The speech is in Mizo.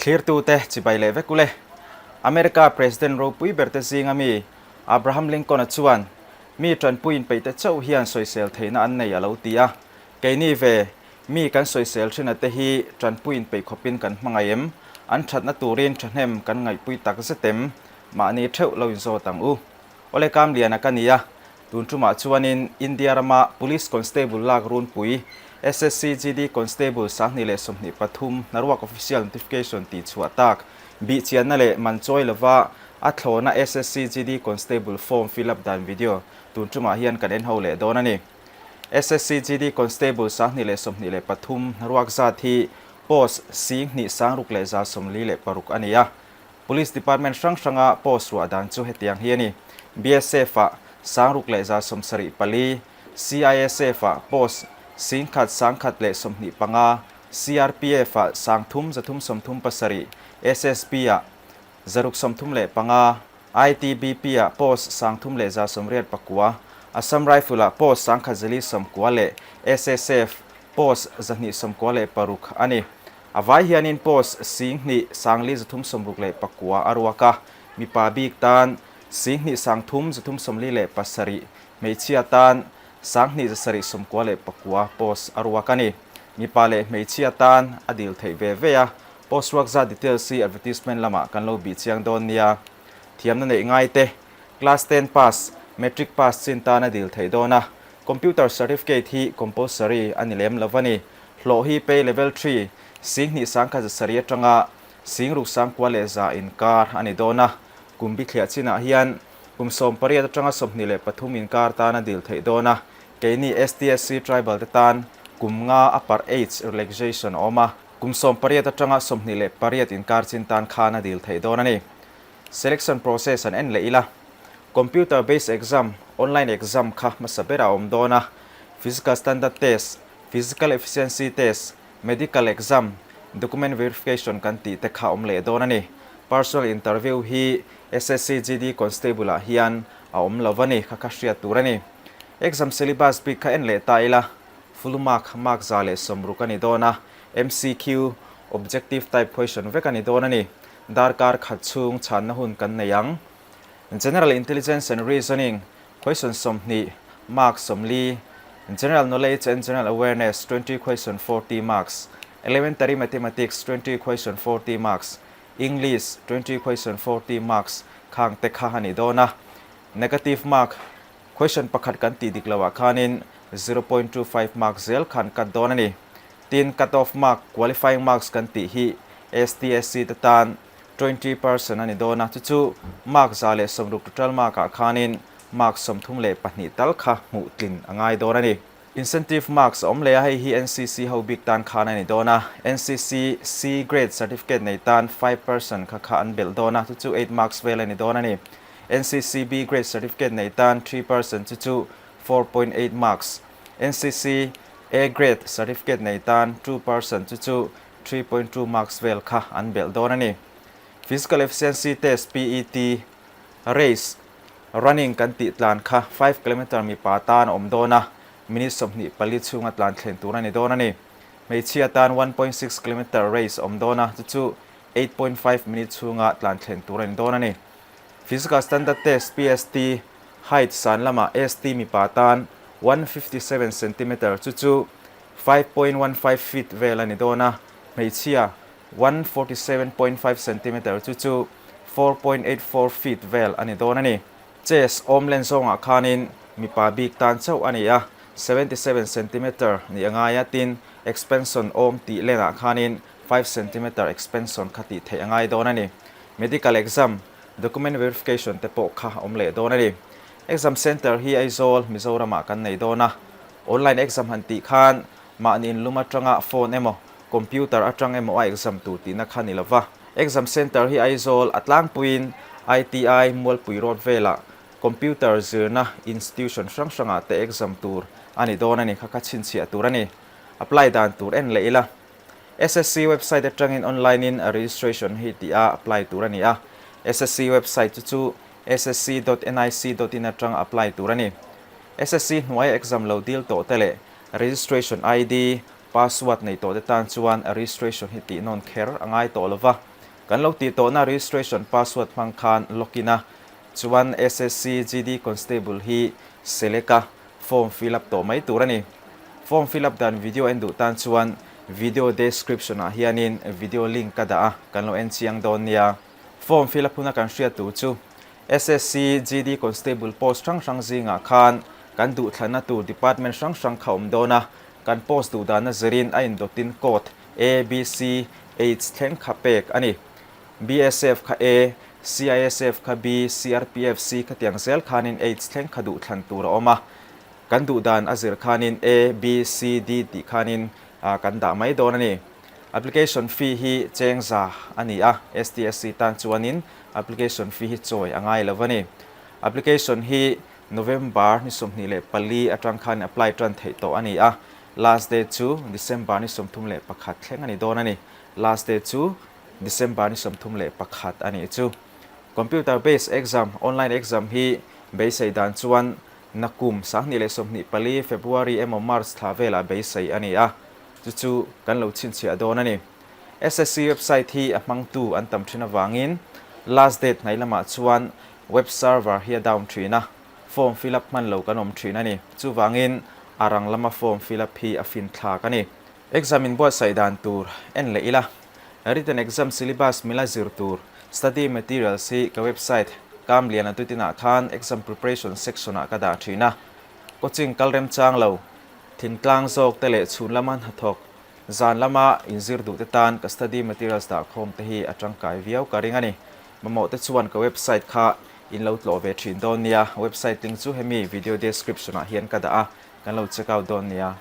Thlirtute chibai leh vek ule. America President ropui berte zinga mi Abraham Lincoln-a chuan mi tanpui inpeihte chauh hian sawisel theihna an nei a lo ti a. Keini ve, mi kan sawisel thin ate hi tanpui inpeih khawpin kan hmangaih em? An thatna turin thahnem kan ngaihpui tak zet em? Mahni theuh lo inzawt ang u. Awle Kamliana ka ni a, tun tumah chuanin India rama Police Constable lak runpui SSC GD Constable 2023 hnaruak official notification tih chhuah tak bihchianna leh man chawi lova a thlawna SSC GD Constable form fill up dan video tun tumah hian kan en ho leh dawn a ni. SSC GD Constable 2023 hnaruak zat hi post 10 646 a ni a. Police Department hrang hranga post ruah dan chu hetiang hi a ni, BSF-ah 6174, CISF-ah post 1125, CRPF-ah 3337, SSB-ah 635, ITBP-ah post 3189, Assam Rifle-ah post 1090 leh SSF post 296 a ni. A vai hianin post 10 5 369 a ruak a, mipa bik tan 10 3 347, hmeichhia tan 2799 post a ruak a ni. Mipa leh hmeichhia tan a dil theih ve ve a, post ruak zat details hi advertisement lamah kan lo bih chiang dawn nia. Thiamna neih ngai te, Class 10 pass, Matric pass chin tan a dil theih dawn a, Computer certificate hi compulsory a ni lem lo a ni. Hlawh hi pay level 3, 10 107 atanga 6100 inkar a ni dawn a. Kum bithliah chinah hian kum 18 atanga 23 inkar tan a dil theih dawn a. Keini STSC tribal te tan kum nga upper age relaxation a awm a. Kum 18 atanga 28 inkar chin tan khan a dil theih dawn a ni. Selection process an en leh ila. Computer based exam, online exam kha hmasa berah a awm dawn a. Physical standard test, physical efficiency test, medical exam, document verification kan tih te kha awm leh dawn a ni. Personal interview hi SSC GD Constable ah hian a awm lo a ni, kha kha hriat tur a ni. Exam syllabus bik kha en leh ta ila, full mark, mark 160 a ni dawn a, MCQ, objective type question vek a ni dawn a ni. Darkar khat chhung chhanna hun kan nei ang. General Intelligence and Reasoning, question 20, mark 40, General Knowledge and General Awareness, 20 question 40 marks, Elementary Mathematics, 20 question 40 marks, English, 20 question 40 marks khang te kha a ni dawn a. Negative mark, question pakhat kan tih dik loah khanin 0.25 mark zel khan cut dawn a ni. Tin, cut off mark, qualifying marks kan tih hi STSC te tan 20% a ni dawn a, chu chu mark 160 total mark ah khanin mark 32 tal kha hmuh tlin a ngai dawn a ni. Incentive marks a awm leh a, hei hi NCC ho bik tan khan a ni dawn a, NCC C grade certificate nei tan 5% kha kha an belh dawn a, chu chu 8 marks vel a ni dawn a ni. NCC B grade certificate nei tan 3% chu chu 4.8 marks, NCC A grade certificate nei tan 2% chu chu 3.2 marks vel kha an belh dawn a ni. Physical Efficiency Test, PET, Race, Running kan tih tlan kha 5 kilometre mipa tan a awm dawn a, minute 24 chhunga tlan thlen tur a ni dawn a ni. Hmeichhia tan 1.6 kilometre race a awm dawn a, chu chu 8.5 minute chhunga tlan thlen tur a ni dawn a ni. Physical Standard Test, PST, Height san lamah ST mipa tan 157 centimetre chu chu 5.15 feet vel a ni dawn a, hmeichhia 147.5 centimetre chu chu 4.84 feet vel a ni dawn a ni. Chest awm len zawngah khanin mipa bik tan chauh a ni a, 77 centimetre nih a ngai a, tin expansion awm tih lenah khanin 5 centimetre expansion kha tih theih a ngai dawn a ni. Medical exam, document verification te pawh kha a awm leh dawn a ni. Exam centre hi Aizawl, Mizoramah kan nei dawn a. Online exam han tih khan mahni inlum atanga phone emaw, computer atang emaw a exam tur tihna kha ni lova. Exam centre hi Aizawl a tlangpuiin ITI Mualpui Road velah computer zirna institution hrang hrangah te exam tur a ni dawn a ni kha kha chhinchhiah tur a ni. Apply dan tur en leh ila. SSC website atangin online in registration hi tih a apply tur a ni a. SSC website chu chu ssc.nic.in atang apply tur a ni. SSC hnuaia exam lo dil tawh te leh registration ID, password nei tawh te tan chuan registration hi tih nawn kher a ngai tawh lova. Kan lo tih tawhna registration password hmang khan login a, chuan SSC GD Constable hi select a, form fill up tawh mai tur a ni. Form fill up dan video en duh tan chuan video description ah hianin video link ka dah a, kan lo en chiang dawn nia. Form fill up huna kan hriat tur chu SSC GD Constable post hrang hrang zingah khan kan duhthlanna tur department hrang hrang kha awm dawn a, kan post duh dana zirin a indawtin code A, B, C, H thleng kha pek a ni. BSF kha A, CISF kha B, CRPF C khatiang zel khanin H thleng kha duhthlan tur a awm a. Kan duh dan a zir khanin A, B, C, D tih khanin kan dah mai dawn a ni. Application fee hi cheng za a ni a, STSC tan chuanin application fee hi chawi a ngai lo a ni. Application hi November ni 24 atang khan apply tan theih tawh a ni a, last date chu December ni 31 thleng a ni dawn a ni. Last date chu December ni 31 a nih chu. Computer based exam, online exam hi beisei dan chuan nakum 2024 February emaw March thla velah beisei a ni a, chu chu kan lo chhinchhiah dawn a ni. SSC website hi a hmangtu an tam thin avangin last date hnai lamah chuan web server hi a down thin a, form fill up hman lo kan awm thin a ni. Chuvangin a rang lama form fill up hi a finthlak a ni. Exam inbuatsaih dan tur en leh ila. Written exam syllabus mila zir tur study materials hi ka website Kamliana tuitinah khan exam preparation section ah ka dah thin a. Coaching kal remchang lo, thingtlang zawk te leh chhun lama hnathawk, zan lama inzir duh te tan ka study materials dah khawm te hi a tangkai viau ka ring a ni. Mamawh te chuan ka website kha in lo tlawh ve thin dawn nia. Website link chu hemi video description ah hian ka dah a, kan lo check out dawn nia.